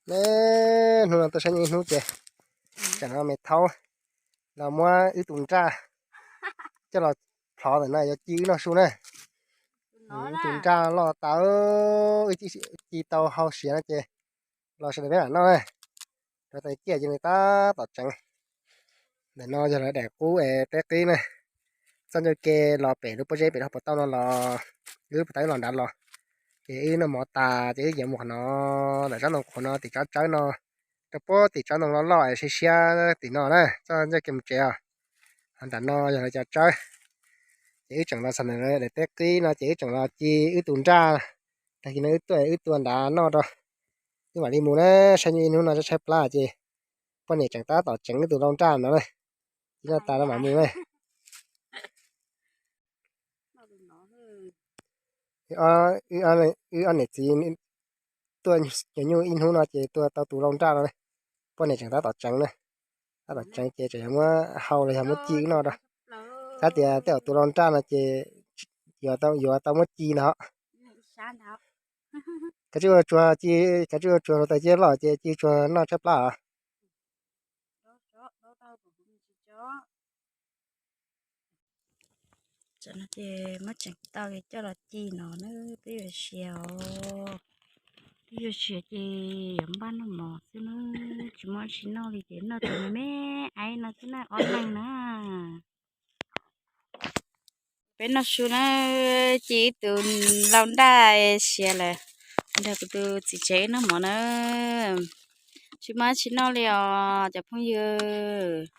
Ne, hnub no tuaj saib nyuj ib hnub ces tsam no me thaub los muab wb tus nraj coj los plhov ntawm no yuav ci wb noj su na. Wb tus nraj loj tas, wb ci tau hau siav no ces los sawv daws peb mam noj na. Rau tas ciaj ces nws tab tom tseev. Ntawm no yog lawv daim qub es teb qib na. Txoj ncauj ke los pem lub pob zeb pem lub hauv paus tauj no los, lub pob tauj los nrad los. Ces wb noj mov tas ces wb yuav mus qhov no, ntawm tsob ntoo qhuav no tim tsob tsawb no, rau puag tim tsob ntoo loj loj es siab siab tim no na, txoj ncauj ke mus tsev os. Ho nram no yog lawv cov tsawb. Ces wb tseem los txog ntawm lawv daim teb qib no ces wb tseem los ci wb tus nraj. Tag kis no wb tuaj wb tua nrad noj rau, wb mam li mus na. Saib nyuj ib hnub no tshaib tshaib plab ces poj niam tseem tab tom tseev wb tus lau nraj no na. Ci noj tas no mam mus na. Wb ob niam txiv tuaj cog nyuj ib hnub no ces tua tau tus lau nraj no na. Poj niam tseem tab tom tseev na. Tab tom tseev ces tseem yog muab hau los yog muab ci wb noj rau. Xav tias tej zaum tus lau nraj no ces yuav tau, yuav tau muab ci no. Kav tsij ua tsuag ci, kav tsij ua tsuag rau tais ciab loj ces ci tsuag noj tshaib plab os. Tam no ces muab tseev tau coj los ci no na, twb yuav siav os. Twb yuav siav ces yuav npaj noj mov xwb na, tsis muaj dab tsi noj li ces noj cov me me aib no xwb na, ob leeg na. Peb noj su na, ci ib tug lau nraj siav lawm, nrog kuv tus txiv tsev wb noj mov na. Tsis muaj dab tsi noj li os cov phooj ywg.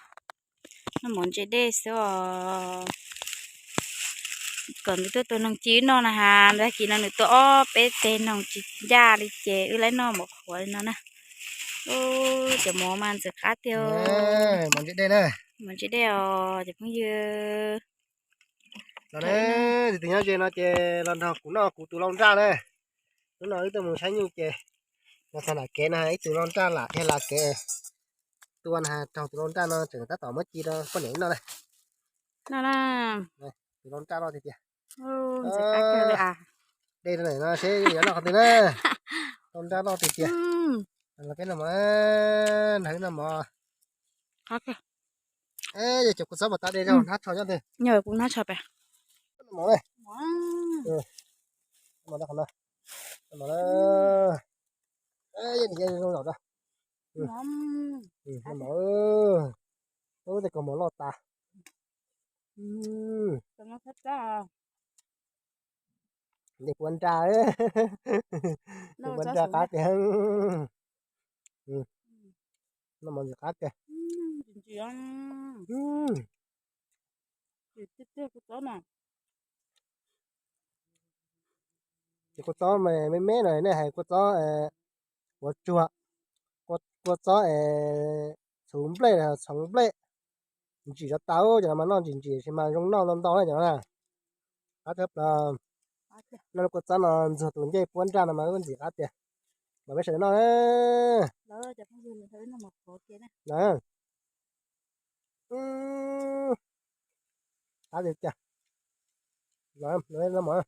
Noj mov ntse dej xwb os. Kom nws tuaj tua noog ci wb noj na has, ntag kis no nws tua ob peb teg noog tsis ncaj li ces wb lawv noj mov qhuav li no na. Ub, cov mov mas ntxim qab tiag. Mov ntse dej na. Mov ntse dej os cov phooj ywg. Los na, tus nyob ze no ces los nrog kuv noj kuv tus lau nraj na. Hnub no wb tuaj mus saib nyuj ces los txog nram kev no ib tug lau nraj lam dhia la kev tuaj na, raug tus lau nraj no tseem tab tom muab ci rau poj niam wb noj na. Tus lau nraj loj tiag tiag. Dej rau ntawm no seb yuav noj qhov twg na. Lau nraj loj tiag tiag. Los peb noj mov, nrog wb noj mov. Yog cov kua txob puas tas dej rau hnab tsho nyob twg? Noj mov na. Noj mov na. Noj mov na. Noj mov. Ub, tej kaus mom loj tas. Dej puab nraj, dej puab nraj qab tiag. Noj mov ntxim qab tiag. Ces kua txob me me no nej hais kua txob ua tsuag, kua txob txhuv nplej los txhoov nplej, ntsim rau tau cov no mas noj ntsim ntsim sis mas zoo noj ntau ntau na cov no na. Qab tshaj plaws. Noj lub kua txob no ntxuag tus ncej puab nraj no mas ntxim qab tiag. Mas peb sawv daws noj na. Qab tiag tiag. Noj mov.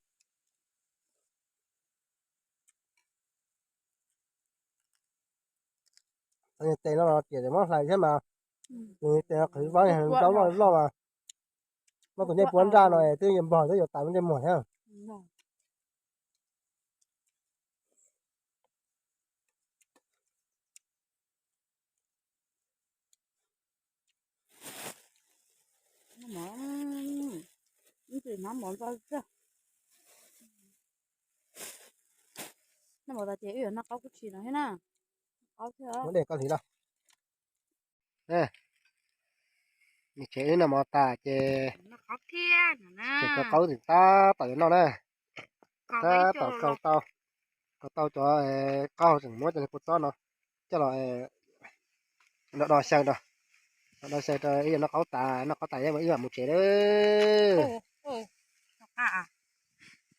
Tes no los tias muab hlais thiab mas, tes no qhwv vab loj loj mas, muab tus ncej puab nraj no twb yuav npog twb yuav tas lub ntsej muag thiab. Muab dej koj hliv los. Tsev wb noj mov tas ces tseem kaus qaub tseem tab tom yuav noj na. Tab tom kaus tau, kaus tau cov qaub tseem muab cov kua txob no coj los do do xyaw rau, do do xyaw rau ib yam noj qaub tas, noj qaub tas ib yam mus tsev lawm.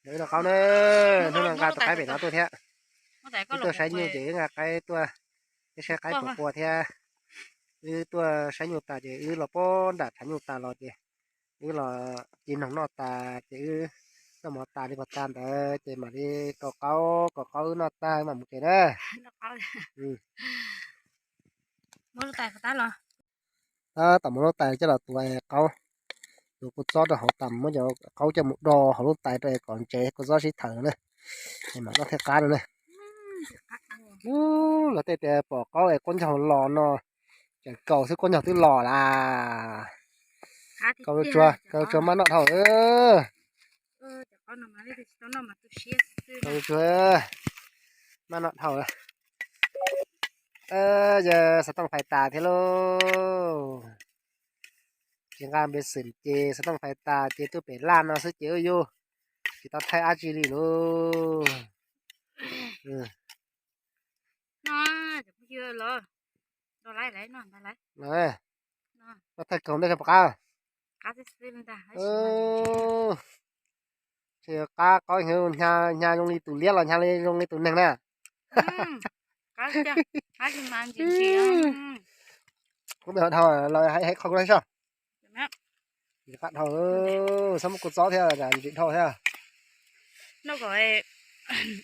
Wb noj qaub na, hnub no nqa tus qaib pem no tuaj thiab. Wb tuaj saib nyuj ces wb nqa qaib tuaj, wb saib qaib puas qua thiab. Wb tuaj saib nyuj tas ces wb los puag nram tshav nyuj tas los ces wb los ci noog noj tas ces wb Txoj mov tas li puas tag ntawd ces mam li kaus qaub, kaus qaub wb noj tag mam mus tsev na. Tab tom muab lub tais coj los tuav qaub, tuav kua txob rau hauv tas, muab cov qaub coj mus do hauv lub tais rau kom ntsev kua txob sib thawm na, es mam noj thiaj qab no na. Ub, luag tej tias pom qaub es qaub ncaug los no, tseem kaus xwb qaub ncaug twb los las. Kaus tsuag, kaus tsuag maj noj dhau. Kaus tsuag maj noj dhau. Yog xov tooj fais tas thiab lauj. Tsis nqa npe xwm ces xov tooj fais tas ces tuaj pem laj no xwb ces ub yug, tsis tau thaij dab tsi li lauj. Koj thaij kaus ntej saib puas qab. Tsis qab, qaub hnyav zoo li tus liab los hnyav li zoo li tus neeg na. Kuv dhau los hais qhov kuv hais soj. Ntxim qab dhau, txhob muab kua txob thiab ntsim dhau thiab. Noj kom,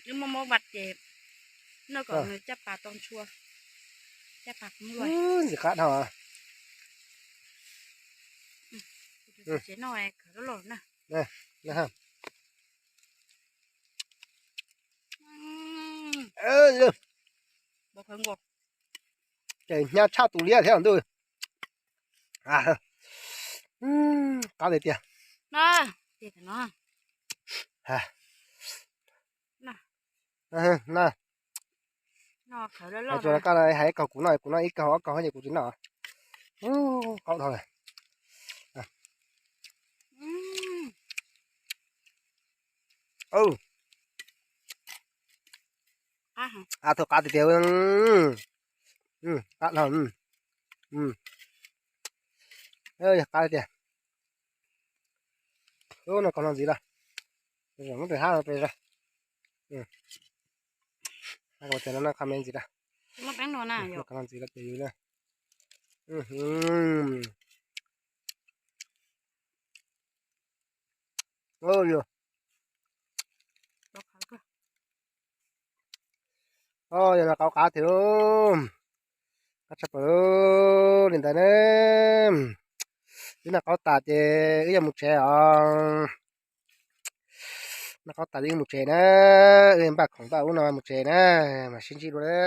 wb muab muab vaj ces noj kom nws caj pas tau ntshua, caj pas kuv luaj. Ntxim qab dhau. Tsev noj khaws loj loj na. Ces hnyav tshaj tus liab thiab ntuj. Qab tiag tiag. Tsuas koj hais kaug kuv noj, kuv noj ib kaug ob kaug ces kuv tsis noj. Qaub dhau lawm. Qab tiag tiag. Qab dhau. Yog qab tiag. Ub, no kaus no ntxiv lawm. Muab tus hab no pes zog. Tias no comment ntxiv lawm. Kaus no ntxiv lawm ces yus na. Yog no qaub qab tiag lauj. Qab tshaj plaws li ntawd na. Wb noj qaub tas ces wb yuav mus tsev os. Noj qaub tas wb mus tsev na. Wb npaj khoom npaj ub no mus tsev na. Mam sib ntsib dua na.